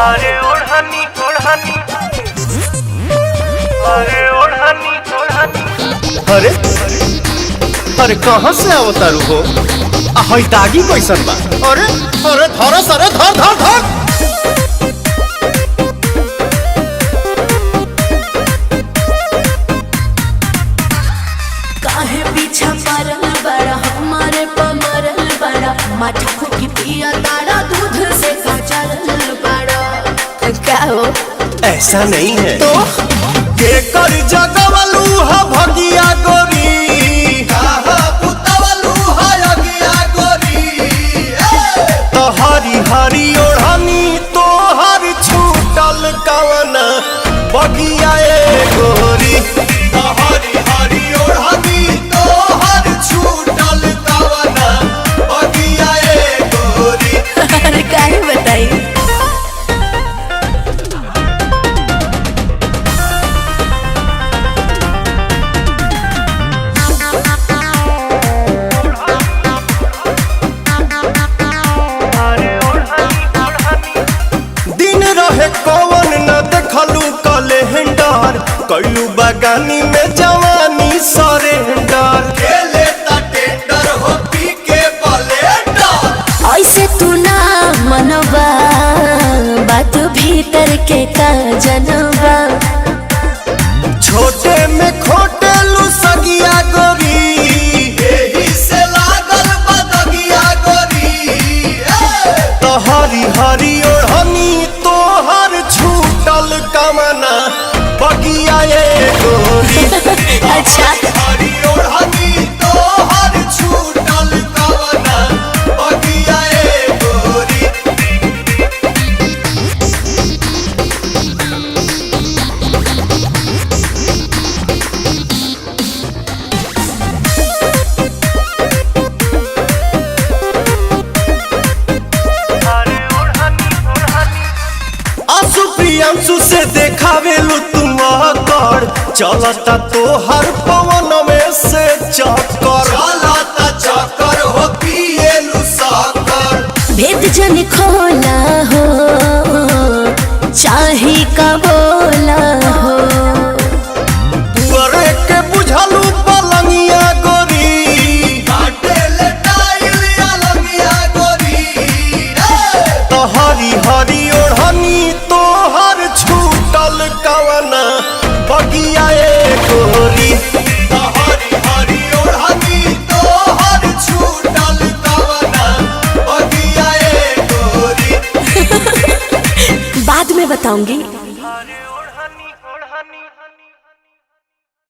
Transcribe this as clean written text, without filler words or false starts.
अरे ओढ़नी ओढ़नी, अरे ओढ़नी ओढ़नी। अरे अरे, कहाँ से आवतारू हो? आ हई दागी कैसन बा? अरे अरे, धर सरे, धर धर धर। काहे पीछा परल बड़ा, हमारे पमरल बड़ा, माठा फूकी पिया तारा, दूध से कचरल बड़ा, का हो? ऐसा नहीं है। तो केकर जगवलू ह भगिया गोरी, तो हरी हरी ओढ़नी तोहर छूटल कवन बगिया ए गोरी? हरी हरी ओढ़नी तोहर छूटल कवन बगिया ए गोरी? अरे काहे बताई। अरे ओढ़नी ओढ़नी। दिन रहे कवन न देखलू कैलेंडर, कैलू बगानी में जवानी सरेंडर। टेंडर हो पी के बलेंडर। ऐसे तू ना मनवा, बात भीतर के का जनवा। छोटे में खोटे लू सगिया गोरी, एही से लागल बदगिया गोरी। तो हरी हरी ओढ़नी तोहर छूटल कमना बगिया ए गोरी? अच्छा। हरी ओढ़नी तोहर छूटल कवना बगिया ए गोरी? अरे ओढ़नी ओढ़नी। आंसू प्रियांशु से देखावेलू तुम कर, चलता तोहर पवन में से चक्कर, चलता चक्कर हो पिएलू साकर। भेद जन खोला हो, चाहे का बोला हो। पुअरे के बुझलू पलंगिया गोरी, काटे ले टाइल अलंगिया गोरी। तो हरी हरी ओढ़नी तोहर छूटल कवना बगिया ए गोरी? हरी हरी ओढ़नी तोहर छूटल कवना बगिया ए गोरी? बाद में बताऊंगी।